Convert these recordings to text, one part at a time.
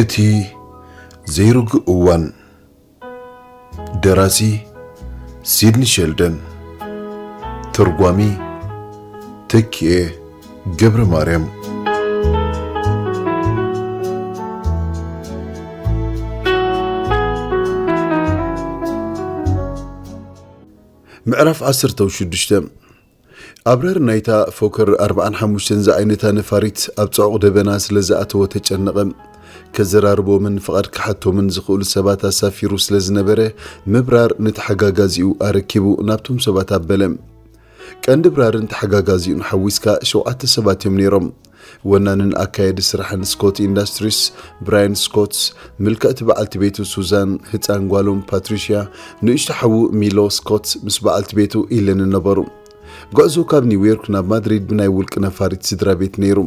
እቲ ዘይርጉእ እዋን። ደራሲ ሲድኒ ሸልደን። ተርጓሚ ተኪኤ ገብረ ማርያም። ምዕራፍ ዓሰርተ ሽዱሽተ። ኣብራር ናይታ ፎከር ኣርብዓን ሓሙሽተን ዝዓይነታ ነፋሪት ኣብ ጽዑቕ ደበና ስለ ዝኣተወ ተጨነቐ። ከዘራርቦምን ፍቓድ ክሓቶምን ዝኽእሉ ሰባት ኣሳፊሩ ስለ ዝነበረ፣ ምብራር ንተሓጋጋዚኡ ኣረኪቡ ናብቶም ሰባት ኣበለ። ቀንዲ ብራርን ተሓጋጋዚኡን ሓዊስካ ሸውዓተ ሰባት እዮም ነይሮም። ወናንን ኣካየዲ ስራሕን ስኮት ኢንዳስትሪስ ብራያን ስኮት፣ ምልክዕቲ በዓልቲ ቤቱ ሱዛን፣ ህጻን ጓሎም ፓትሪሽያ፣ ንእሽቶ ሓዉ ሚሎ ስኮት ምስ በዓልቲ ቤቱ ኢለንን ነበሩ። ጉዕዞ ካብ ኒውዮርክ ናብ ማድሪድ ብናይ ውልቂ ነፋሪት ስድራ ቤት ነይሩ።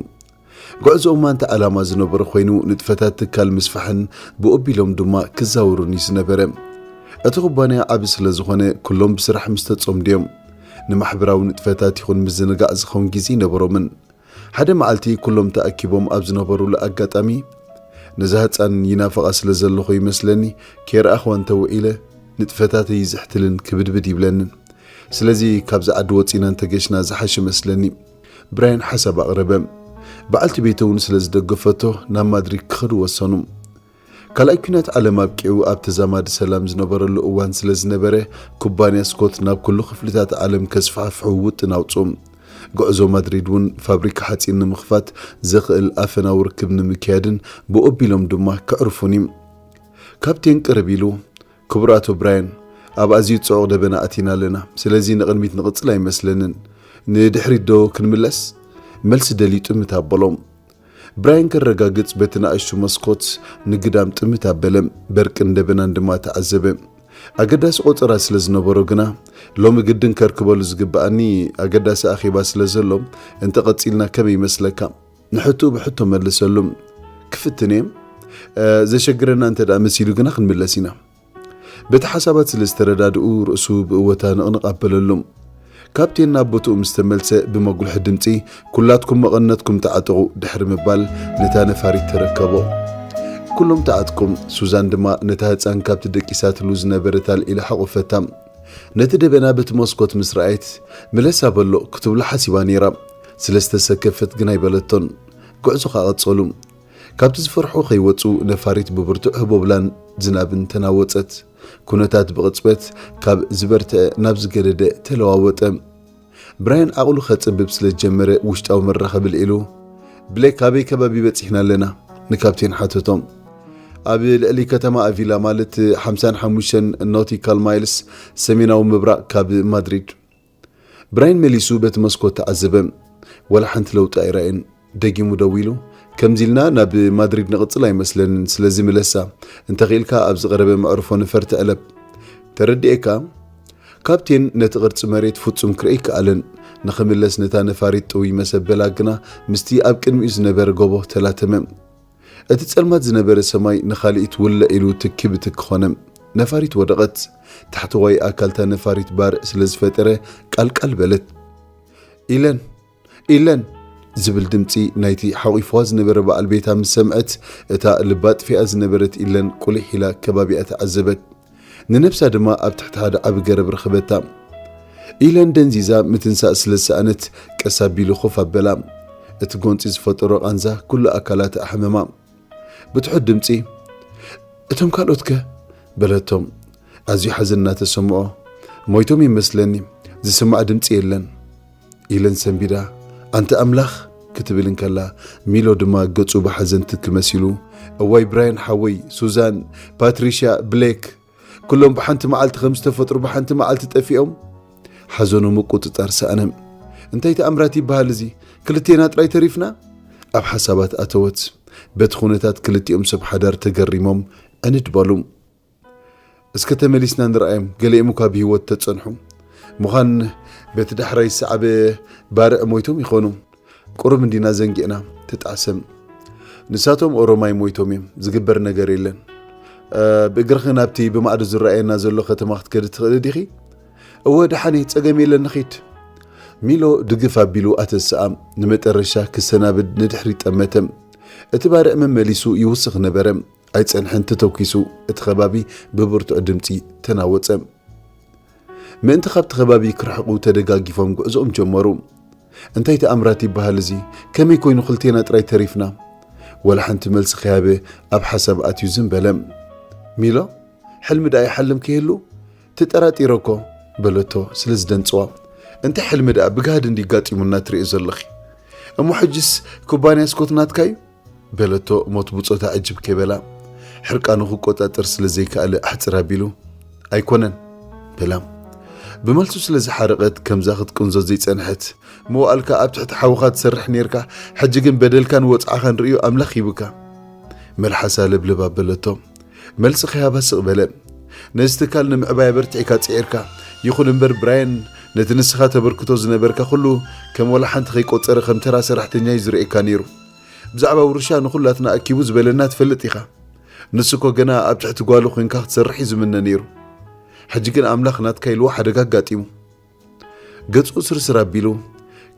ጉዕዞኦም ኣንታ ዕላማ ዝነበሮ ኮይኑ፣ ንጥፈታት ትካል ምስፋሕን ብኡ ኣቢሎም ድማ ክዛወሩን እዩ ዝነበረ። እቲ ኩባንያ ዓቢ ስለ ዝኾነ፣ ኩሎም ብስራሕ ምስ ተጸምዱ እዮም። ንማሕበራዊ ንጥፈታት ይኹን ምዝንጋዕ ዝኸውን ግዜ ኣይነበሮምን። ሓደ መዓልቲ ኩሎም ተኣኪቦም ኣብ ዝነበሩሉ ኣጋጣሚ፣ ነዛ ህጻን ይናፍቓ ስለ ዘለኹ ይመስለኒ፣ ከይረኣኽዋ እንተውዒለ ንጥፈታተይ ይዝሕትልን ክብድብድ ይብለንን። ስለዚ ካብዚ ዓዲ ወጺና እንተገሽና ዝሓሸ መስለኒ። ብራያን ሓሳብ ኣቕረበ። በዓልቲ ቤቱ እውን ስለ ዝደገፈቶ ናብ ማድሪድ ክኸዱ ወሰኑ። ካልኣይ ኲናት ዓለም ኣብቂዑ ኣብ ተዛማዲ ሰላም ዝነበረሉ እዋን ስለ ዝነበረ፣ ኩባንያ ስኮት ናብ ኩሉ ክፍልታት ዓለም ከስፋሕፍሑ ውጥን ኣውጽኡ። ጉዕዞ ማድሪድ እውን ፋብሪካ ሓጺን ንምኽፋት ዘኽእል ኣፈናዊ ርክብ ንምክያድን ብኡ ኣቢሎም ድማ ከዕርፉን እዩ። ካፕቴን ቅርብ ኢሉ፣ ክቡር ኣቶ ብራያን፣ ኣብ ኣዝዩ ጽዑቕ ደበና ኣቲና ኣለና፣ ስለዚ ንቕድሚት ንቕጽል ኣይመስለንን። ንድሕሪት ዶ ክንምለስ? መልሲ ደልዩ ጥምት ኣበሎም። ብራያን ከረጋግጽ በቲ ንኣሽቱ መስኮት ንግዳም ጥምት ኣበለ፣ በርቅን ደበናን ድማ ተዓዘበ። ኣገዳሲ ቆጸራ ስለ ዝነበሮ ግና፣ ሎሚ ግድን ከርክበሉ ዝግብኣኒ ኣገዳሲ ኣኼባ ስለ ዘሎ፣ እንተ ቀጺልና ከመይ ይመስለካ? ንሕቶኡ ብሕቶ መልሰሉ። ክፍትን እየ። እ፣ ዘሸግረና እንተ ደኣ መሲሉ ግና ክንምለስ ኢና። በቲ ሓሳባት ስለ ዝተረዳድኡ ርእሱ ብእወታ ንቕንቕ ኣበለሉ። ካፕቴን ናብ ቦትኡ ምስ ተመልሰ ብመጉልሒ ድምጺ፣ "ኩላትኩም መቐነትኩም ተዓጠቑ" ድሕሪ ምባል ነታ ነፋሪት ተረከቦ። ኩሎም ተዓጥቁ። ሱዛን ድማ ነታ ህጻን ካብቲ ደቂሳትሉ ዝነበረት ኣልዒላ ሓቑፈታ። ነቲ ደበና በቲ መስኮት ምስ ረኣየት፣ "ምለሳ በሎ" ክትብሎ ሓሲባ ነይራ። ስለ ዝተሰከፈት ግን ኣይበለቶን። ጉዕዞ ከኣ ቀጸሉ። ካብቲ ዝፈርሑ ከይወጹ ነፋሪት ብብርቱዕ ህቦብላን ዝናብን ተናወጸት። ኩነታት ብቕጽበት ካብ ዝበርትዐ ናብ ዝገደደ ተለዋወጠ። ብራያን ዓቕሉ ከጽብብ ስለ ዝጀመረ ውሽጣዊ መራኸቢ ልዒሉ፣ "ብሌክ፣ ኣበይ ከባቢ በጺሕና ኣለና?" ንካፕቴን ሓተቶ። "ኣብ ልዕሊ ከተማ ኣቪላ፣ ማለት ሓምሳን ሓሙሽተን ኖቲካል ማይልስ ሰሜናዊ ምብራቕ ካብ ማድሪድ።" ብራያን መሊሱ በቲ መስኮት ተዓዘበ። ዋላ ሓንቲ ለውጢ ኣይረኣየን። ደጊሙ ደዊሉ፣ "ከምዚ ኢልና ናብ ማድሪድ ንቕጽል ኣይመስለንን፣ ስለዚ ምለሳ። እንተኽኢልካ ኣብ ዝቐረበ መዕርፎ ነፈርቲ ዕለብ። ተረዲኤካ?" ካፕቴን ነቲ ቅርጺ መሬት ፍጹም ክርኢ ኣይከኣለን። ንኽምለስ ነታ ነፋሪት ጥውይ መሰበላ ግና ምስቲ ኣብ ቅድሚኡ ዝነበረ ጎቦ ተላተመ። እቲ ጸልማት ዝነበረ ሰማይ ንኻልኢት ውልዕ ኢሉ ትኪ ብትኪ ኾነ። ነፋሪት ወደቐት። ታሕተዋይ ኣካልታ ነፋሪት ባርዕ ስለ ዝፈጠረ ቃልቃል በለት። "ኢለን! ኢለን!" ዝብል ድምጺ ናይቲ ሓቒፍዋ ዝነበረ በዓል ቤታ ምስ ሰምዐት፣ እታ ልባ ኣጥፊኣ ዝነበረት ኢለን ቁሊሕ ኢላ ከባቢኣ ተዓዘበት። ንነብሳ ድማ ኣብ ትሕቲ ሓደ ዓቢ ገረብ ረኸበታ። ኢለን ደንዚዛ ምትንሳእ ስለ ዝሰኣነት ቀስ ኣቢሉ ኮፍ ኣበላ። እቲ ጎንጺ ዝፈጠሮ ቃንዛ ኩሉ ኣካላታ ኣሕመማ። ብትሑት ድምጺ፣ "እቶም ካልኦትከ?" በለቶም። ኣዝዩ ሓዘን እናተሰምዖ፣ "ሞይቶም ይመስለኒ፣ ዝስማዕ ድምጺ የለን።" ኢለን ሰንቢዳ፣ "ኣንታ ኣምላኽ!" ክትብል እንከላ፣ ሚሎ ድማ ገጹ ብሓዘን ትኪ መሲሉ፣ "እዋይ ብራያን ሓወይ፣ ሱዛን፣ ፓትሪሽያ፣ ብሌክ፣ ኩሎም ብሓንቲ መዓልቲ ከም ዝተፈጥሩ ብሓንቲ መዓልቲ ጠፊኦም?" ሓዘኑ ምቁጽጻር ሰኣነ። "እንታይ ተኣምራት ይበሃል እዚ? ክልቴና ጥራይ ተሪፍና?" ኣብ ሓሳባት ኣተወት። በቲ ኩነታት ክልቲኦም ሰብ ሓዳር ተገሪሞም ዕንድ በሉ። "እስከ ተመሊስና ንርኣዮም፣ ገሊኦም እኳ ብህይወት ተጸንሑ። ምዃን በቲ ዳሕራይ ዝሰዓበ ባርዕ ሞይቶም ይኾኑ። ቁሩብ እንዲና ዘንጊዕና፣ ተጣዕሰም። ንሳቶም ኦሮማይ ሞይቶም እዮም፣ ዝግበር ነገር የለን። እ፣ ብእግርኺ ናብቲ ብማዕዶ ዝረኣየና ዘሎ ከተማ ክትከዲ ትኽእሊ ዲኺ?" "እወ፣ ደሓን እየ፣ ጸገም የለን፣ ንኺድ።" ሚሎ ድግፍ ኣቢሉ ኣተስኣ። ንመጠረሻ ክሰናብድ ንድሕሪት ጠመተ። እቲ ባርዕ መመሊሱ ይውስኽ ነበረ። ኣይጸንሐን ተተኲሱ፣ እቲ ከባቢ ብብርቱዕ ድምጺ ተናወጸ። ምእንቲ ካብቲ ከባቢ ክርሕቑ ተደጋጊፎም ጉዕዞኦም ጀመሩ። "እንታይ ተኣምራት ይበሃል እዚ? ከመይ ኮይኑ ክልቴና ጥራይ ተሪፍና?" ወላ ሓንቲ መልሲ ከይሃበ ኣብ ሓሳብ ኣትዩ ዝም በለ። "ሚሎ፣ ሕልሚ ደኣ ይሓልም ከይህሉ? ተጠራጢረ እኮ" በለቶ ስለ ዝደንጽዋ። "እንታይ ሕልሚ ደኣ? ብጋህዲ እንዲ ጋጢሙና ትርእዮ ዘለኺ። እሞ ሕጅስ ኩባንያ ስኮት ናትካ እዩ?" በለቶ ሞት ብጾታ ዕጅብ ከይበላ። ሕርቃኑ ክቆጻጸር ስለ ዘይከኣለ ኣሕጽር ኣቢሉ፣ "ኣይኮነን" በላ። ብመልሱ ስለ ዝሓረቐት ከምዛ ክትቅንዞ ዘይጸንሐት፣ "መዋእልካ ኣብ ትሕቲ ሓውኻ ትሰርሕ ኔርካ፣ ሕጂ ግን በደልካን ወጽዓኻን ርእዩ ኣምላኽ ሂቡካ" መልሓሳ ለብለብ ኣበለቶ። መልሲ ከይሃባ ስቕ በለ። "ነዚ ትካል ንምዕባይ ኣበርቲዕካ ጽዒርካ። ይኹን እምበር ብራየን ነቲ ንስኻ ተበርክቶ ዝነበርካ ኩሉ ከም ወላ ሓንቲ ከይቆጸረ ከም ተራ ሰራሕተኛ እዩ ዝርእየካ ነይሩ። ብዛዕባ ውርሻ ንኹላትና ኣኪቡ ዝበለና ትፈልጥ ኢኻ። ንሱ እኮ ገና ኣብ ትሕቲ ጓሉ ኮይንካ ክትሰርሕ እዩ ዝምነ ነይሩ። ሕጂ ግን ኣምላኽ ናትካ ኢልዎ ሓደጋ ኣጋጢሙ" ገጹ ስርስር ኣቢሉ፣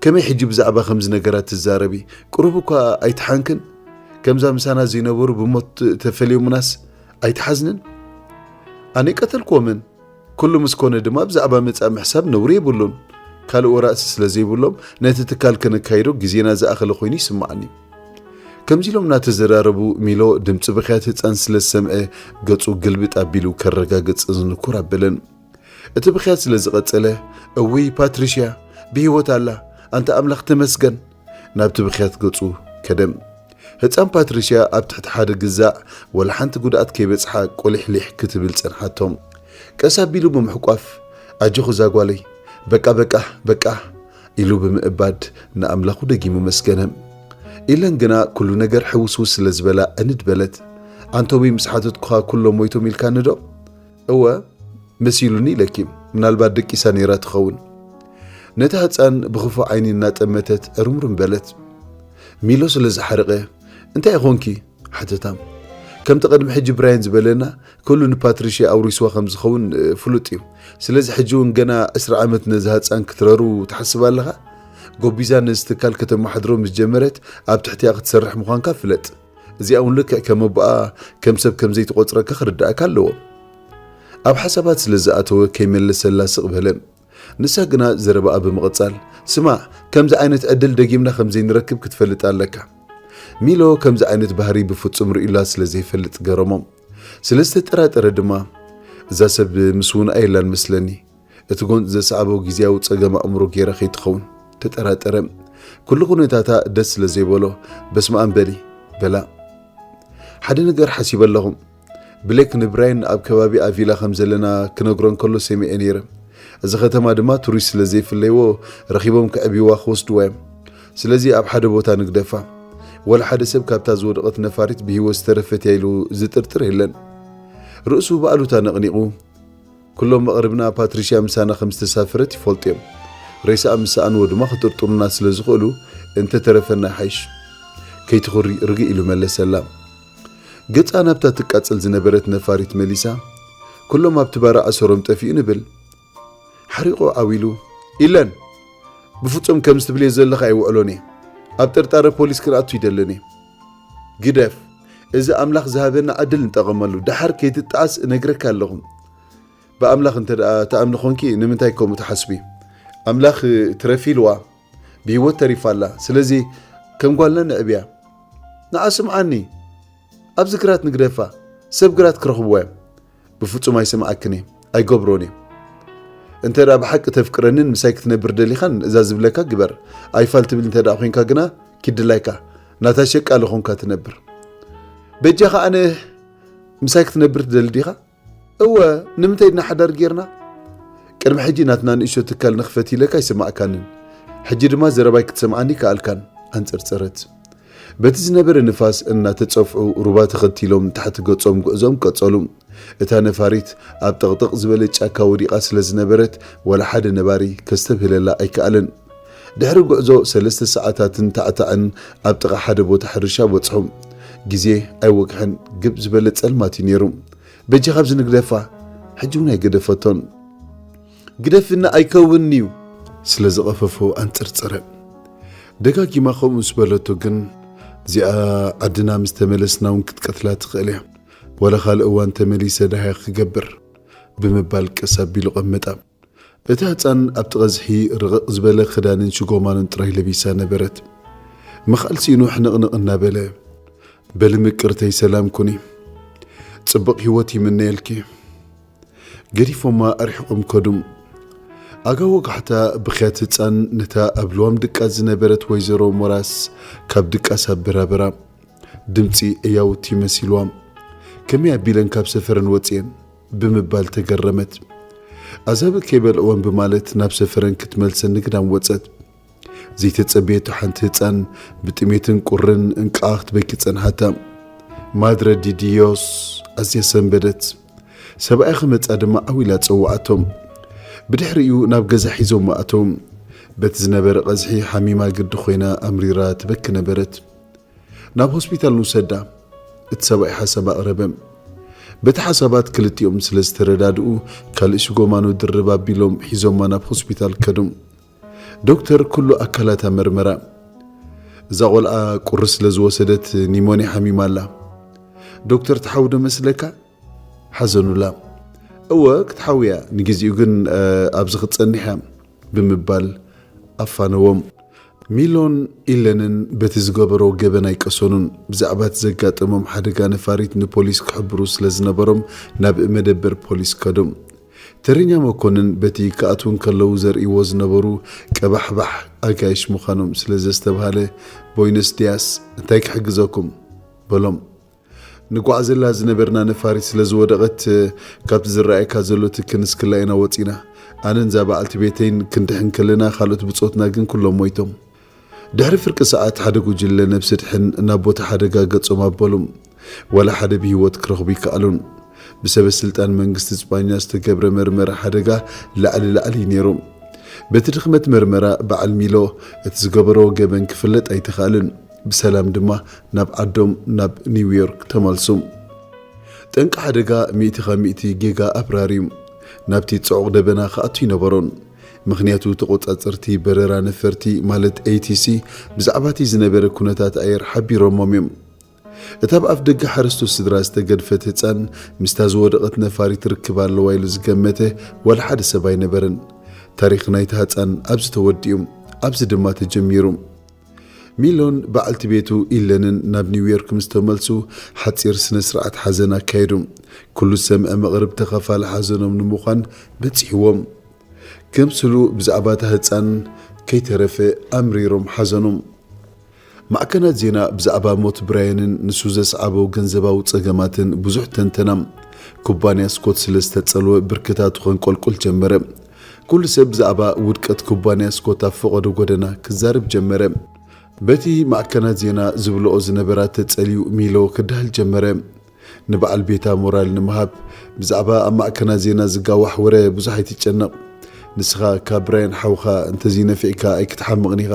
"ከመይ ሕጂ ብዛዕባ ከምዚ ነገራት ትዛረቢ? ቅሩብ እኳ ኣይተሓንክን? ከምዛ ምሳና ዘይነበሩ ብሞት ተፈልዮምናስ ኣይትሓዝንን?" "ኣነ ቀተልክዎምን? ኩሉ ምስ ኮነ ድማ ብዛዕባ መጻኢ ምሕሳብ ነውሪ የብሉን። ካልእ ወራእሲ ስለ ዘይብሎም ነቲ ትካል ከነካይዶ ግዜና ዝኣኸለ ኮይኑ ይስምዓኒ።" ከምዚ ኢሎም እናተዘራረቡ፣ ሚሎ ድምጺ ብኽያት ህጻን ስለ ዝሰምዐ፣ ገጹ ግልብጥ ኣቢሉ ከረጋግጽ ዝንኩር ኣበለን። እቲ ብኽያት ስለ ዝቐጸለ፣ "እውይ ፓትሪሽያ፣ ብህይወት ኣላ፣ ኣንታ ኣምላኽ ተመስገን!" ናብቲ ብኽያት ገጹ ከደ። ህጻን ፓትሪሽያ ኣብ ትሕቲ ሓደ ግዛዕ ወላ ሓንቲ ጉድኣት ከይበጽሓ ቆሊሕሊሕ ክትብል ጸንሓቶም። ቀስ ኣቢሉ ብምሕቋፍ፣ "ኣጆኺ እዛ ጓለይ፣ በቃ፣ በቃ፣ በቃ" ኢሉ ብምእባድ ንኣምላኹ ደጊሙ መስገነ። ኢለን ግና ኩሉ ነገር ሕውስውስ ስለ ዝበላ እንድ በለት። "ኣንቶቢ ምስ ሓተትኩኻ ኩሎም ሞይቶም ኢልካኒ ዶ?" "እወ፣ መሲሉኒ ኢለኪ፣ ምናልባት ደቂሳ ነይራ ትኸውን።" ነታ ህጻን ብኽፉእ ዓይኒ እናጠመተት ዕርምርም በለት። ሚሎ ስለ ዝሓረቐ፣ "እንታይ ኢኾንኪ?" ሓተታ። "ከምቲ ቅድሚ ሕጂ ብራየን ዝበለና፣ ኩሉ ንፓትሪሽያ ኣውሪስዋ ከም ዝኸውን፣ እ፣ ፍሉጥ እዩ። ስለዚ ሕጂ እውን ገና ዕስራ ዓመት ነዛ ህጻን ክትረሩ ትሓስብ ኣለኻ? ጎቢዛ ነዚ ትካል ከተመሓድሮ ምስ ጀመረት፣ ኣብ ትሕቲኣ ክትሰርሕ ምዃንካ ፍለጥ። እዚኣ እውን ልክዕ ከም ኣቦኣ ከም ሰብ ከም ዘይትቖጽረካ ክርድኣካ ኣለዎ።" ኣብ ሓሳባት ስለ ዝኣተወ ከይመለሰላ ስቕ በለ። ንሳ ግና ዘረባኣ ብምቕጻል፣ "ስማዕ፣ ከምዚ ዓይነት ዕድል ደጊምና ከም ዘይንረክብ ክትፈልጥ ኣለካ።" ሚሎ ከምዚ ዓይነት ባህሪ ብፍጹም ርእዩላ ስለ ዘይፈልጥ ገረሞ። ስለ ዝተጠራጠረ ድማ፣ "እዛ ሰብ ምስ ውንኣ የላን መስለኒ፣ እቲ ጎንጺ ዘስዓቦ ግዝያዊ ጸገም ኣእምሮ ገይራ ከይትኸውን?" ተጠራጠረ። ኩሉ ኩነታታ ደስ ስለ ዘይበሎ፣ "በስመ ኣብ በሊ" በላ። "ሓደ ነገር ሓሲበ ኣለኹ። ብሌክ ንብራይን ኣብ ከባቢ ኣቪላ ከም ዘለና ክነግሮ እንከሎ ሰሚዐ ነይረ። እዚ ከተማ ድማ ቱሪስት ስለ ዘይፍለይዎ ረኺቦም ከዕብይዋ ክወስድዋ እዮም። ስለዚ ኣብ ሓደ ቦታ ንግደፋ። ወላ ሓደ ሰብ ካብታ ዝወደቐት ነፋሪት ብህይወት ዝተረፈት እያ ኢሉ ዝጥርጥር የለን።" ርእሱ ብኣሉታ ነቕኒቑ፣ "ኩሎም መቕርብና ፓትሪሽያ ምሳና ከም ዝተሳፈረት ይፈልጡ እዮም። ሬሳኣ ምስ ሰኣንዎ ድማ ክጥርጥሩና ስለ ዝኽእሉ እንተተረፈና ይሓይሽ። ከይትኹሪ" ርግእ ኢሉ መለሰላ። ገጻ ናብታ ትቃጸል ዝነበረት ነፋሪት መሊሳ፣ "ኩሎም ኣብቲ ባርዕ ኣሰሮም ጠፊኡ ንብል?" ሓሪቑ ዓው ኢሉ፣ "ኢለን፣ ብፍጹም ከምዚ ትብልዮ ዘለኻ ኣይውዕሎን እየ። ኣብ ጥርጣረ ፖሊስ ክንኣቱ ኣይደልን እየ። ግደፍ፣ እዚ ኣምላኽ ዝሃበና ዕድል ንጠቐመሉ። ደሓር ከይትጠዓስ እነግረካ ኣለኹ። ብኣምላኽ እንተ ደኣ ትኣምኒ ኾንኪ፣ ንምንታይ ከምኡ ትሓስቢ? ኣምላኽ ትረፊ ኢልዋ፣ ብህይወት ተሪፋ ኣላ። ስለዚ ከም ጓልና ንዕብያ። ንዓ ስምዓኒ፣ ኣብዚ ግራት ንግደፋ፣ ሰብ ግራት ክረኽብዋ እዮም። ብፍጹም ኣይስምዓክን እየ፣ ኣይገብሮን እየ። እንተ ደኣ ብሓቂ ተፍቅረንን ምሳይ ክትነብር ደሊኻን እዛ ዝብለካ ግበር። ኣይፋል ትብል እንተ ደኣ ኾይንካ ግና ኪድላይካ፣ ናታ ሸቃሊ ኾንካ ትነብር። በጃኻ ኣነ ምሳይ ክትነብር ትደሊ ዲኻ?" "እወ፣ ንምንታይ ድና ሓዳር ጌርና? ቅድሚ ሕጂ ናትና ንእሽቶ ትካል ንኽፈት ኢለካ ኣይሰማዕካንን። ሕጂ ድማ ዘረባይ ክትሰምዓኒ ከኣልካን" ኣንጸርጸረት። በቲ ዝነበረ ንፋስ እናተጸፍዑ ሩባ ተኸቲሎም ታሕቲ ገጾም ጉዕዞም ቀጸሉ። እታ ነፋሪት ኣብ ጥቕጥቕ ዝበለ ጫካ ወዲቓ ስለ ዝነበረት ዋላ ሓደ ነባሪ ከስተብህለላ ኣይከኣለን። ድሕሪ ጉዕዞ ሰለስተ ሰዓታትን ታዕታዕን ኣብ ጥቓ ሓደ ቦታ ሕርሻ በጽሑ። ግዜ ኣይወግሐን፣ ግብ ዝበለ ጸልማት እዩ ነይሩ። "በጃ ካብዚ ንግደፋ፣ ሕጂ እውን ኣይገደፈቶን። ግደፍና ኣይከውንን'ዩ" ስለ ዝቐፈፎ ኣንጸርጸረ። ደጋጊማ ከምኡ ምስ በለቶ ግን እዚኣ ዓድና ምስ ተመለስና እውን ክትቀትላ ትኽእል እያ። ዋላ ካልእ እዋን ተመሊሰ ደሃያ ክገብር፣ ብምባል ቀስ ኣቢሉ ቀመጣ። እቲ ህጻን ኣብቲ ቀዝሒ ርቕቕ ዝበለ ክዳንን ሽጎማኑን ጥራይ ለቢሳ ነበረት። ምኽኣል ስኢኑ ሕንቕንቕ እናበለ፣ በሊ ምቅርተይ ሰላም ኩኒ። ጽቡቕ ህይወት ይምነየልኪ። ገዲፎማ ኣርሒቖም ከዱ። ኣጋ ወጋሕታ ብኽያት ህጻን ነታ ኣብ ልዋም ድቃስ ዝነበረት ወይዘሮ ሞራስ ካብ ድቃስ ኣበራበራ። ድምጺ ዕያውቲ መሲልዋ። ከመይ ኣቢለን ካብ ሰፈረን ወጺኤን? ብምባል ተገረመት። ኣዛብእ ከይበልዕወን ብማለት ናብ ሰፈረን ክትመልሰን ንግዳም ወጸት። ዘይተጸበየቶ ሓንቲ ህጻን ብጥሜትን ቁርን እንቃዓ ክትበኪ ጸንሓታ። ማድረ ዲ ዲዮስ፣ ኣዝያ ሰንበደት። ሰብኣያ ክመጻ ድማ ዓው ኢላ ጸውዓቶም። ብድሕሪኡ ናብ ገዛ ሒዞማ ኣተው። በቲ ዝነበረ ቀዝሒ ሓሚማ ግዲ ኮይና ኣምሪራ ትበኪ ነበረት። ናብ ሆስፒታል ንውሰዳ፣ እቲ ሰብኣይ ሓሳብ ኣቕረበ። በቲ ሓሳባት ክልቲኦም ስለ ዝተረዳድኡ፣ ካልእ ሽጎማኖ ድርብ ኣቢሎም ሒዞማ ናብ ሆስፒታል ከዱ። ዶክተር ኩሉ ኣካላታ መርመራ። እዛ ቖልዓ ቁሪ ስለ ዝወሰደት ኒሞንያ ሓሚማ ኣላ። ዶክተር ትሓዊ ዶ መስለካ? ሓዘኑላ። እወ ክትሓዊ እያ፣ ንግዜኡ ግን ኣብዚ ክትጸንሕ እያ ብምባል ኣፋነዎም። ሚሎን ኢለንን በቲ ዝገበሮ ገበን ኣይቀሰኑን። ብዛዕባ እቲ ዘጋጠሞም ሓደጋ ነፋሪት ንፖሊስ ክሕብሩ ስለ ዝነበሮም ናብ መደበር ፖሊስ ከዱ። ተረኛ መኮንን በቲ ክኣትዉ እንከለዉ ዘርእይዎ ዝነበሩ ቀባሕባሕ ኣጋይሽ ምዃኖም ስለ ዘስተብሃለ፣ ቦይነስ ዲያስ፣ እንታይ ክሕግዘኩም? በሎም። ንጓዓዘላ ዝነበርና ነፋሪት ስለ ዝወደቐት፣ ካብቲ ዝረኣየካ ዘሎ ትኪ ንስክላ ኢና ወጺና። ኣነን እዛ በዓልቲ ቤተይን ክንድሕን ከለና፣ ካልኦት ብጾትና ግን ኩሎም ሞይቶም። ድሕሪ ፍርቂ ሰዓት ሓደ ጉጅለ ነብሲ ድሕን ናብ ቦታ ሓደጋ ገጾም ኣበሉ። ዋላ ሓደ ብህይወት ክረኽቡ ይከኣሉን። ብሰበ ስልጣን መንግስቲ ስጳኛ ዝተገብረ መርመራ ሓደጋ ላዕሊ ላዕሊ እዩ ነይሩ። በቲ ድኽመት መርመራ በዓል ሚሎ እቲ ዝገበሮ ገበን ክፍለጥ ኣይተኻእልን። ብሰላም ድማ ናብ ዓዶም ናብ ኒውዮርክ ተመልሱ። ጠንቂ ሓደጋ ሚእቲ ካብ ሚእቲ ጌጋ ኣብራር እዩ። ናብቲ ጽዑቕ ደበና ክኣቱ ኣይነበሮን። ምኽንያቱ ተቖጻጸርቲ በረራ ነፈርቲ ማለት ኤ ቲ ሲ ብዛዕባ እቲ ዝነበረ ኩነታት ኣየር ሓቢሮሞም እዮም። እታ ኣብ ኣፍ ደገ ሓረስቶት ስድራ ዝተገድፈት ህጻን ምስታ ዝወደቐት ነፋሪት ርክብ ኣለዋ ኢሉ ዝገመተ ዋላ ሓደ ሰብ ኣይነበረን። ታሪኽ ናይታ ህጻን ኣብዚ ተወዲኡ፣ ኣብዚ ድማ ተጀሚሩ። ሚሎን በዓልቲ ቤቱ ኢለንን ናብ ኒውዮርክ ምስ ተመልሱ ሓጺር ስነ ስርዓት ሓዘን ኣካየዱ። ኩሉ ዝሰምዐ መቕርብ ተኻፋሊ ሓዘኖም ንምዃን በጺሕዎም። ክምስሉ ብዛዕባ እታ ህጻን ከይተረፈ ኣምሪሮም ሓዘኑ። ማዕከናት ዜና ብዛዕባ ሞት ብራያንን ንሱ ዘስዓቦ ገንዘባዊ ጸገማትን ብዙሕ ተንተና። ኩባንያ ስኮት ስለ ዝተጸልወ ብርክታቱ ከንቆልቁል ጀመረ። ኩሉ ሰብ ብዛዕባ ውድቀት ኩባንያ ስኮት ኣብ ፈቐዶ ጎደና ክዛረብ ጀመረ። በቲ ማዕከናት ዜና ዝብልኦ ዝነበራ ተጸልዩ ሚሎ ክዳሃል ጀመረ። ንበዓል ቤታ ሞራል ንምሃብ ብዛዕባ ኣብ ማዕከናት ዜና ዝጋዋሕ ወረ ብዙሕ ኣይትጨነቕ። ንስኻ ካብ ብራያን ሓውኻ እንተዘይነፊዕካ ኣይክትሓምቕን ኢኻ።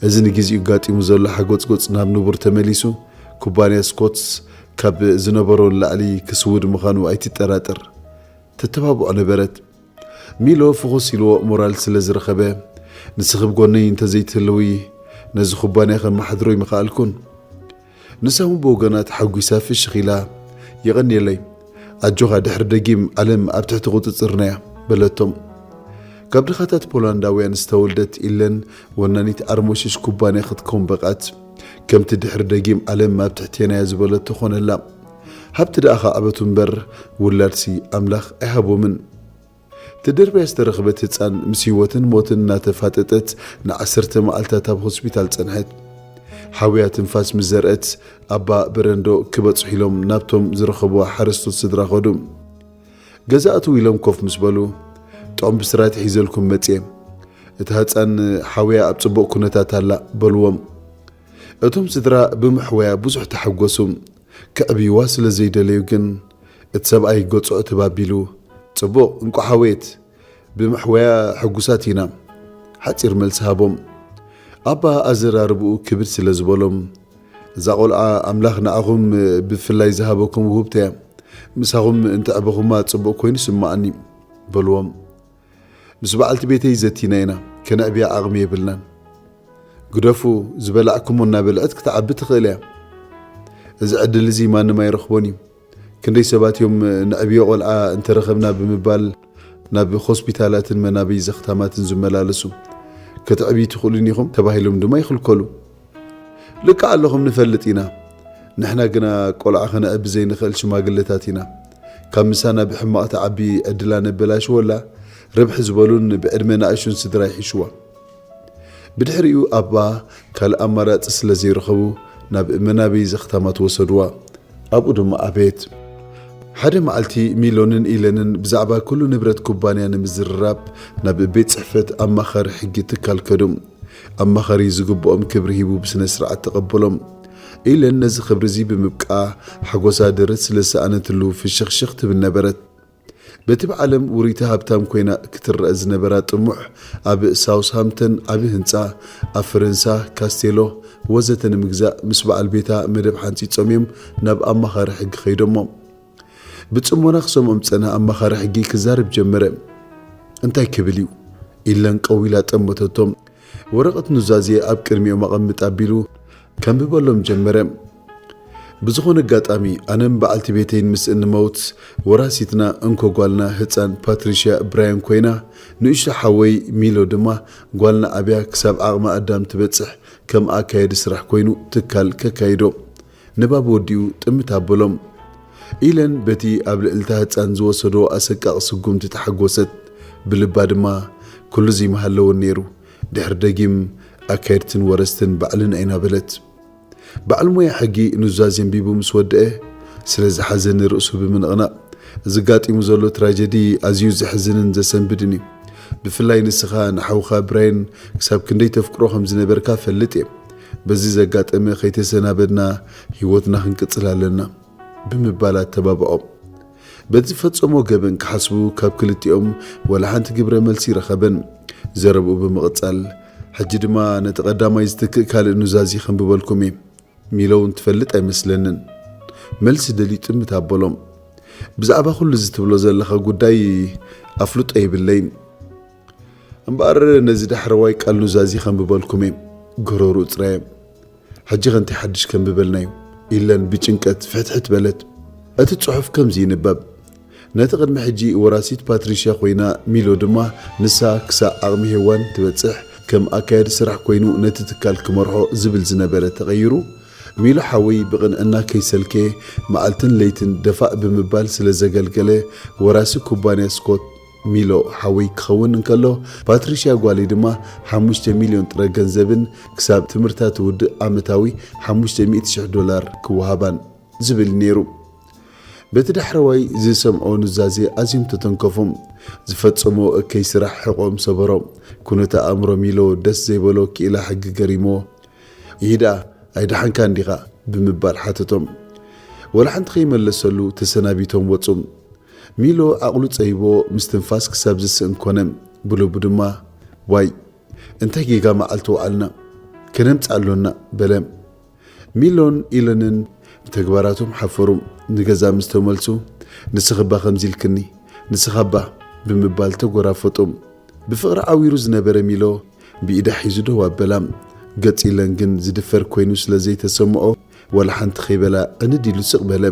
እዚ ንግዜኡ ጋጢሙ ዘሎ ሓጎጽጎጽ ናብ ንቡር ተመሊሱ፣ ኩባንያ ስኮትስ ካብ ዝነበሮ ንላዕሊ ክስውድ ምዃኑ ኣይትጠራጠር። ተተባብዖ ነበረት። ሚሎ ፍኹስ ኢልዎ ሞራል ስለ ዝረኸበ፣ ንስኺ ብጎነይ እንተዘይትህልዊ ነዚ ኩባንያ ከመሓድሮ ኣይምኸኣልኩን። ንሳ እውን ብወገና ተሓጒሳ ፍሽኽ ኢላ፣ የቐንየለይ፣ ኣጆኻ ድሕሪ ደጊም ዓለም ኣብ ትሕቲ ቁጽጽርና እያ በለቶም። ካብ ድኻታት ፖላንዳውያን ዝተወልደት ኢለን ወናኒት ዓርሞሽሽ ኩባንያ ክትከውን በቓት። ከምቲ ድሕሪ ደጊም ዓለም ኣብ ትሕቴና እያ ዝበለቶ ኾነላ። ሃብቲ ደኣ ከዕበቱ እምበር ውላድሲ ኣምላኽ ኣይሃቦምን። ተደርብያ ዝተረኽበት ህጻን ምስ ህይወትን ሞትን እናተፋጠጠት ንዓሰርተ መዓልታት ኣብ ሆስፒታል ጸንሐት። ሓውያ ትንፋስ ምስ ዘርአት ኣባ በረንዶ ክበጽሑ ኢሎም ናብቶም ዝረኸብዋ ሓረስቶት ስድራ ኸዱ። ገዛ እትው ኢሎም ኮፍ ምስ በሉ፣ ጥዑም ብስራት ሒዘልኩም መጽየ። እታ ህጻን ሓውያ ኣብ ጽቡቕ ኩነታት ኣላ በልዎም። እቶም ስድራ ብምሕወያ ብዙሕ ተሓጎሱ። ከዕብይዋ ስለ ዘይደለዩ ግን፣ እቲ ሰብኣይ ገጹ ዕትብ ኣቢሉ፣ ጽቡቕ፣ እንቋዕ ሓወየት፣ ብምሕወያ ሕጉሳት ኢና። ሓጺር መልሲ ሃቦም። ኣባ ኣዘራርብኡ ክብድ ስለ ዝበሎም፣ እዛ ቖልዓ ኣምላኽ ንዓኹም ብፍላይ ዝሃበኩም ውህብቶ እያ። ምሳኹም እንተዕበኹማ ጽቡቕ ኮይኑ ይስምዓኒ በልዎም። ምስ በዓልቲ ቤተይ ዘቲና ኢና፣ ከነዕብያ ዓቕሚ የብልናን። ግደፉ፣ ዝበላዕኩሞ እናበልዐት ክትዓቢ ትኽእል እያ። እዚ ዕድል እዚ ማንም ኣይረኽቦን እዩ። ክንደይ ሰባት እዮም ንዕብዮ ቆልዓ እንተረኸብና ብምባል ናብ ሆስፒታላትን መናበይ ዘኽታማትን ዝመላለሱ። "ክትዕብዩ ትኽእሉን ኢኹም" ተባሂሎም ድማ ይኽልከሉ። "ልክዕ ኣለኹም፣ ንፈልጥ ኢና። ንሕና ግና ቆልዓ ከነዕቢ ዘይንኽእል ሽማግለታት ኢና። ካብ ምሳና ብሕማቕ ትዓቢ ዕድላ ነበላሽወላ፣ ርብሕ ዝበሉን ብዕድመ ንኣሽቱን ስድራ ይሕሽዋ።" ብድሕሪኡ ኣባ ካልእ ኣማራጺ ስለ ዘይረኸቡ ናብ መናበይ ዘኽታማት ወሰድዋ። ኣብኡ ድማ ኣበየት። ሓደ መዓልቲ ሚሎንን ኢለንን ብዛዕባ ኩሉ ንብረት ኩባንያ ንምዝርራብ ናብ ቤት ጽሕፈት ኣማኻሪ ሕጊ ትካል ከዱ። ኣማኻሪ ዝግብኦም ክብሪ ሂቡ ብስነ ስርዓት ተቐበሎም። ኢለን ነዚ ክብሪ እዚ ብምብቃ ሓጎሳ ደረት ስለ ዝሰኣነትሉ ፍሽኽሽኽ ትብል ነበረት። በቲ ብዓለም ውርይቲ ሃብታም ኮይና ክትረአ ዝነበራ ጥሙሕ፣ ኣብ ሳውስሃምተን ዓቢ ህንጻ፣ ኣብ ፈረንሳ ካስቴሎ ወዘተ ንምግዛእ ምስ በዓል ቤታ መደብ ሓንጺጾም እዮም ናብ ኣማኻሪ ሕጊ ከይዶሞ። ብጽሞና ክሰምዖም ዝጸንሐ ኣማኻሪ ሕጊ ክዛረብ ጀመረ። "እንታይ ክብል እዩ?" ኢለን ቀዊላ ጠመተቶም። ወረቐት ኑዛዜ ኣብ ቅድሚኦም ኣቐምጥ ኣቢሉ ከንብበሎም ጀመረ። "ብዝኾነ ኣጋጣሚ ኣነን በዓልቲ ቤተይን ምስ እንመውት፣ ወራሲትና እንኮ ጓልና ህጻን ፓትሪሽያ ብራያን ኮይና፣ ንእሽቶ ሓወይ ሚሎ ድማ ጓልና ዓብያ ክሳብ ዓቕሚ ኣዳም ትበጽሕ ከም ኣካየዲ ስራሕ ኮይኑ ትካል ከካይዶ። ንባብ ወዲኡ ጥምት ኣበሎም።" ኢለን በቲ ኣብ ልዕልታ ህጻን ዝወሰዶ ኣሰቃቒ ስጉምቲ ተሓጎሰት። ብልባ ድማ፣ "ኩሉ እዚ ምሃለወን ነይሩ። ድሕሪ ደጊም ኣካየድትን ወረስትን ባዕልና ኢና" በለት። በዓል ሞያ ሕጊ ኑዛዜ ኣንቢቡ ምስ ወደአ፣ ስለ ዝሓዘ ንርእሱ ብምንቕናቕ፣ "እዚ ኣጋጢሙ ዘሎ ትራጀዲ ኣዝዩ ዘሕዝንን ዘሰንብድን እዩ። ብፍላይ ንስኻ ንሓውኻ ብራይን ክሳብ ክንደይ ተፍቅሮ ከም ዝነበርካ እፈልጥ እየ። በዚ ዘጋጠመ ከይተሰናበድና ህይወትና ክንቅጽል ኣለና" ብምባል ኣተባብዖ። በቲ ዝፈጸሞ ገበን ክሓስቡ ካብ ክልቲኦም ዋላ ሓንቲ ግብረ መልሲ ረኸበን። ዘረብኡ ብምቕጻል፣ "ሕጂ ድማ ነቲ ቀዳማይ ዝትክእ ካልእ ኑዛዜ ከንብበልኩም እየ። ሚሎ እውን ትፈልጥ ኣይመስለንን። መልሲ ደልዩ ጥምት ኣበሎም። ብዛዕባ ኩሉ እዚ ትብሎ ዘለኻ ጉዳይ ኣፍልጦ የብለይን። እምበኣር ነዚ ዳሕረዋይ ቃል ኑዛዜ ከንብበልኩም እየ። ጎረርኡ ጽረየ። ሕጂ ከ እንታይ ሓድሽ ከንብበልና እዩ?" ኢለን ብጭንቀት ፍሕትሕት በለት። እቲ ጽሑፍ ከምዚ ይንበብ። ነቲ ቅድሚ ሕጂ ወራሲት ፓትሪሽያ ኮይና፣ ሚሎ ድማ ንሳ ክሳዕ ዓቕሚ ሄዋን ትበጽሕ ከም ኣካያዲ ስራሕ ኮይኑ ነቲ ትካል ክመርሖ ዝብል ዝነበረ ተቐይሩ፣ ሚሎ ሓወይ ብቕንዕና ከይሰልከየ መዓልትን ለይትን ደፋእ ብምባል ስለ ዘገልገለ፣ ወራሲ ኩባንያ ስኮት ሚሎ ሓወይ ክኸውን እንከሎ፣ ፓትሪሽያ ጓለይ ድማ ሓሙሽተ ሚልዮን ጥረ ገንዘብን ክሳብ ትምህርታ ትውድእ ዓመታዊ ሓሙሽተ ሚእቲ ሽሕ ዶላር ክወሃባን ዝብል ነይሩ። በቲ ዳሕረዋይ ዝሰምዖ ኑዛዜ ኣዝዮም ተተንከፉ። ዝፈጸሞ እከይ ስራሕ ሕቖም ሰበሮ። ኩነተ ኣእምሮ ሚሎ ደስ ዘይበሎ ክኢላ ሕጊ ገሪሞ። "ይሂዳ ኣይደሓንካ እንዲኻ?" ብምባል ሓተቶም። ወላ ሓንቲ ከይመለሰሉ ተሰናቢቶም ወጹ። ሚሎ ዓቕሉ ጸይቦ ምስትንፋስ ክሳብ ዝስእን ኮነ። ብልቡ ድማ፣ "ዋይ፣ እንታይ ጌጋ መዓልቲ ውዓልና፣ ከነምጽእ ኣሎና" በለ። ሚሎን ኢለንን ብተግባራቶም ሓፈሩ። ንገዛ ምስ ተመልሱ፣ "ንስኺ እባ ከምዚ ኢልክኒ፣ ንስኻ እባ" ብምባል ተጎራፈጡ። ብፍቕሪ ዓዊሩ ዝነበረ ሚሎ ብኢዳ ሒዙ ደው ኣበላ። ገጽ ኢለን ግን ዝድፈር ኮይኑ ስለ ዘይተሰምዖ፣ ዋላ ሓንቲ ከይበላ ዕንድ ኢሉ ስቕ በለ።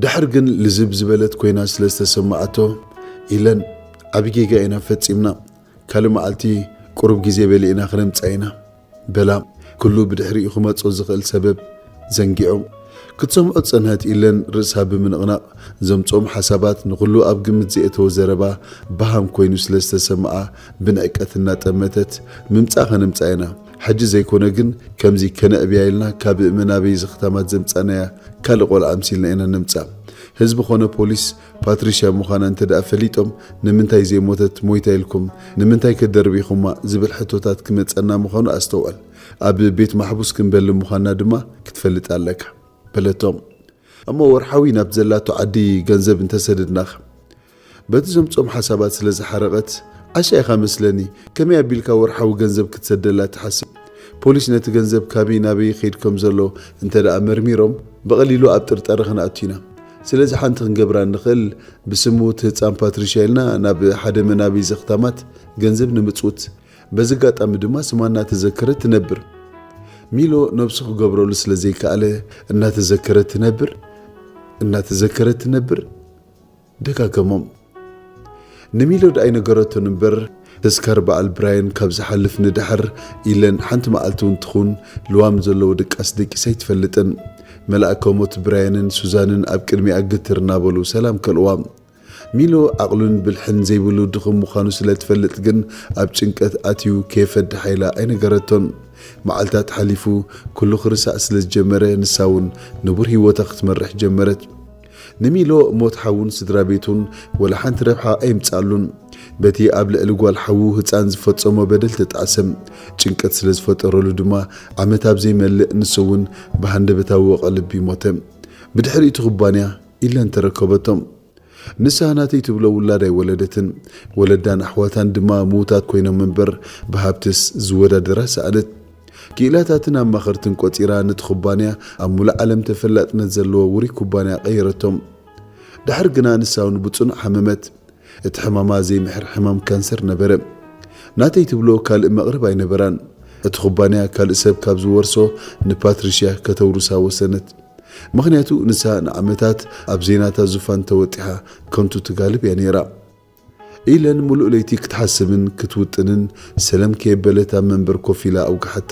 ድሕር ግን ልዝብ ዝበለት ኮይና ስለ ዝተሰማዓቶ፣ ኢለን፣ "ዓቢ ጌጋ ኢና ፈጺምና። ካልእ መዓልቲ ቁሩብ ግዜ በሊዕና ክነምጽኣ ኢና" በላ። ኩሉ ብድሕሪኡ ክመጾ ዝኽእል ሰበብ ዘንጊዑ። ክትሰምዖ ዝጸንሐት ኢለን ርእሳ ብምንቕናቕ፣ ዘምጽኦም ሓሳባት ንኹሉ ኣብ ግምት ዘየእተወ ዘረባ ባሃም ኮይኑ ስለ ዝተሰምዓ፣ ብንዕቀት እናጠመተት፣ "ምምጻእ ከነምጽኣ ኢና። ሕጂ ዘይኮነ ግን፣ ከምዚ ከነዕብያ ኢልና ካብ መናበይ ዘኽታማት ዘምጻእናያ ካልእ ቆልዓ ኣምሲልና ኢና ነምጽኣ። ህዝቢ ኾነ ፖሊስ ፓትሪሽያ ምዃና እንተ ደኣ ፈሊጦም፣ ንምንታይ ዘይሞተት ሞይታ ኢልኩም፣ ንምንታይ ከደርቢኹማ?" ዝብል ሕቶታት ክመጸና ምዃኑ ኣስተውዕል። ኣብ ቤት ማሕቡስ ክንበሊ ምዃንና ድማ ክትፈልጥ ኣለካ በለቶም። "እሞ ወርሓዊ ናብ ዘላቶ ዓዲ ገንዘብ እንተሰደድናኸ?" በቲ ዘምጾም ሓሳባት ስለ ዝሓረቐት፣ "ዓሻ ኢኻ መስለኒ፣ ከመይ ኣቢልካ ወርሓዊ ገንዘብ ክትሰደላ ትሓስብ? ፖሊስ ነቲ ገንዘብ ካበይ ናበይ ይኸይድ ከም ዘሎ እንተ ደኣ መርሚሮም፣ ብቐሊሉ ኣብ ጥርጣረ ክንኣቱ ኢና። ስለዚ ሓንቲ ክንገብራ እንኽእል፣ ብስሙ እቲ ህጻን ፓትሪሻ ኢልና ናብ ሓደ መናበይ ዘኽታማት ገንዘብ ንምጽውት፣ በዚ ኣጋጣሚ ድማ ስማ እናተዘከረት ትነብር። ሚሎ ነብሱ ክገብረሉ ስለ ዘይከኣለ እናተዘከረት ትነብር፣ እናተዘከረት ትነብር። ደጋገሞም። ንሚሎ ደኣ ኣይነገረቶን እምበር፣ ተስካር በዓል ብራየን ካብ ዝሓልፍ ንደሓር ኢለን ሓንቲ መዓልቲ እውን ትኹን ልዋም ዘለዎ ድቃስ ደቂሳ ኣይትፈልጥን። መልኣከ ሞት ብራየንን ሱዛንን ኣብ ቅድሚኣ ግትር እናበሉ ሰላም ከልእዋ። ሚሎ ዓቕሉን ብልሕን ዘይብሉ ድኹም ምዃኑ ስለ ትፈልጥ ግን ኣብ ጭንቀት ኣትዩ ከየፈድሓ ኢላ ኣይነገረቶን። መዓልታት ሓሊፉ ኩሉ ክርሳዕ ስለ ዝጀመረ ንሳ እውን ንቡር ህይወታ ክትመርሕ ጀመረት። ንሚሎ ሞት ሓውን ስድራ ቤቱን ወላ ሓንቲ ረብሓ ኣየምጽኣሉን። በቲ ኣብ ልዕሊ ጓል ሓዉ ህጻን ዝፈጸሞ በደል ተጣዕሰ። ጭንቀት ስለ ዝፈጠረሉ ድማ ዓመት ኣብ ዘይመልእ ንሱ እውን ብሃንደበታዊ ወቐ ልቢ ሞተ። ብድሕሪ እቲ ኩባንያ ኢለን ተረከበቶም። ንሳ ናተይ ትብሎ ውላድ ኣይወለደትን። ወለዳን ኣሕዋታን ድማ ምዉታት ኮይኖም እምበር ብሃብትስ ዝወዳደራ ሰኣነት። ክኢላታትን ኣማኸርትን ቆጺራ ነቲ ኩባንያ ኣብ ሙሉእ ዓለም ተፈላጥነት ዘለዎ ውሩይ ኩባንያ ቀየረቶም። ድሕር ግና ንሳ እውን ብጽኑዕ ሓመመት። እቲ ሕማማ ዘይምሕር ሕማም ካንሰር ነበረ። ናተይ ትብሎ ካልእ መቕርብ ኣይነበራን። እቲ ኩባንያ ካልእ ሰብ ካብ ዝወርሶ ንፓትሪሽያ ከተውርሳ ወሰነት። ምኽንያቱ ንሳ ንዓመታት ኣብ ዘይናታ ዙፋን ተወጢሓ ከንቱ ትጋልብ እያ ነይራ። ኢለን ሙሉእ ለይቲ ክትሓስብን ክትውጥንን ሰለም ከየበለት ኣብ መንበር ኮፍ ኢላ ኣውግሓታ።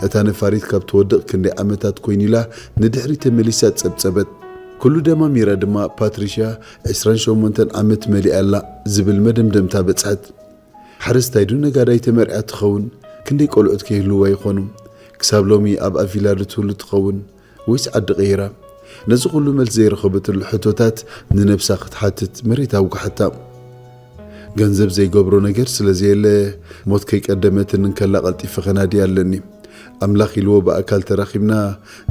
እታ ነፋሪት ካብ ትወድቕ ክንደይ ዓመታት ኮይኑ ኢላ ንድሕሪት ተመሊሳ ጸብጸበት። ኩሉ ደማሚራ ድማ ፓትሪሽያ ዕስራን ሸሞንተን ዓመት መሊኣ ኣላ ዝብል መደምደምታ በጽሐት። ሓረስታይ ዶ ነጋዳይ ተመርዕያ ትኸውን? ክንደይ ቆልዑት ከይህልዋ ይኾኑ? ክሳብ ሎሚ ኣብኣ ቪላ ዶ ትህሉ ትኸውን? ወይስ ዓዲ ቀይራ? ነዚ ኩሉ መልሲ ዘይረኸበትሉ ሕቶታት ንነብሳ ክትሓትት መሬት ኣውግሓታ። ገንዘብ ዘይገብሮ ነገር ስለ ዘየለ ሞት ከይቀደመትን እንከላ ቀልጢፈ ከናድያ ኣለኒ። ኣምላኽ ኢልዎ ብኣካል ተራኺብና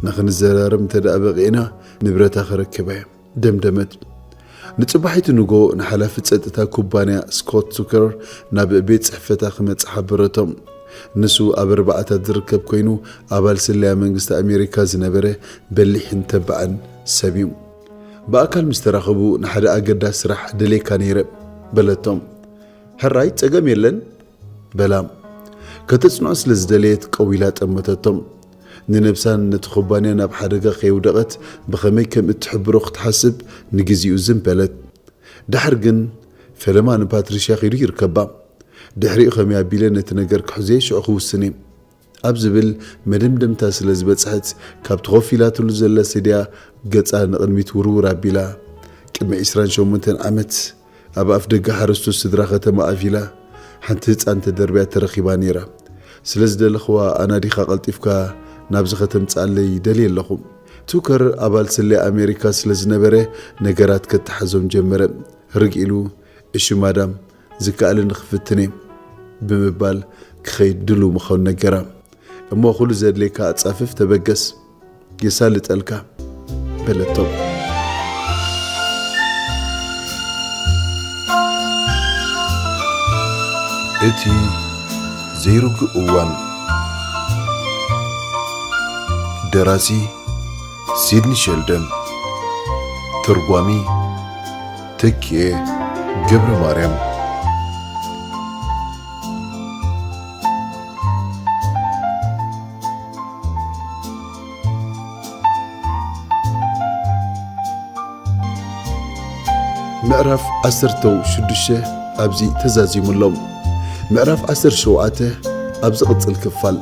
ንኽንዘራረብ እንተ ደኣ በቒዕና ንብረታ ከረክባ እየ። ደምደመት። ንጽባሒቲ ንጎ ንሓላፊ ጸጥታ ኩባንያ ስኮት ቱከር ናብ ቤት ጽሕፈታ ክመጽእ ሓበረቶም። ንሱ ኣብ ኣርባዓታት ዝርከብ ኮይኑ ኣባል ስለያ መንግስቲ ኣሜሪካ ዝነበረ በሊሕን ተባዕን ሰብ እዩ። ብኣካል ምስ ተራኸቡ ንሓደ ኣገዳሲ ስራሕ ደልየካ ነይረ በለቶም። ሕራይ ጸገም የለን በላ። ከተጽንዖ ስለ ዝደለየት ቀዊላ ጠመተቶም። ንነብሳን ነቲ ኩባንያ ናብ ሓደጋ ከየውደቐት ብኸመይ ከም እትሕብሮ ክትሓስብ ንግዚኡ ዝም በለት። ድሓር ግን ፈለማ ንፓትሪሽያ ኺዱ ይርከባ። ድሕሪኡ ኸመይ ኣቢለ ነቲ ነገር ክሕዞ ሽዑ ክውስን እየ ኣብ ዝብል መደምደምታ ስለ ዝበጽሐት ካብቲ ኮፍ ኢላትሉ ዘላ ስድያ ገጻ ንቕድሚት ውርውር ኣቢላ ቅድሚ ዕስራን ሸሞንተን ዓመት ኣብ ኣፍ ደገ ሓረስቶት ስድራ ከተማ ኣቪላ ሓንቲ ህጻን ተደርብያ ተረኺባ ነይራ። ስለ ዝደለኽዋ ኣናዲኻ ቀልጢፍካ ናብዚ ከተምጽኣለይ ደልየ ኣለኹ። ቱከር ኣባል ስለያ ኣሜሪካ ስለ ዝነበረ ነገራት ከተሓዞም ጀመረ። ርግ ኢሉ እሺ ማዳም ዝከኣለኒ ክፍትን እየ ብምባል ክኸይድ ድሉው ምዃኑ ነገራ። እሞ ኩሉ ዘድልየካ ኣጻፍፍ ተበገስ። የሳልጠልካ በለቶም። እቲ ዘይርጉእ እዋን። ደራሲ ሲድኒ ሸልደን። ተርጓሚ ተኪኤ ገብረ ማርያም። ምዕራፍ ዓሰርተ ሽዱሽተ ኣብዚ ተዛዚሙ ኣሎ። ምዕራፍ ዓሰርተ ሸውዓተ ኣብ ዝቕጽል ክፋል።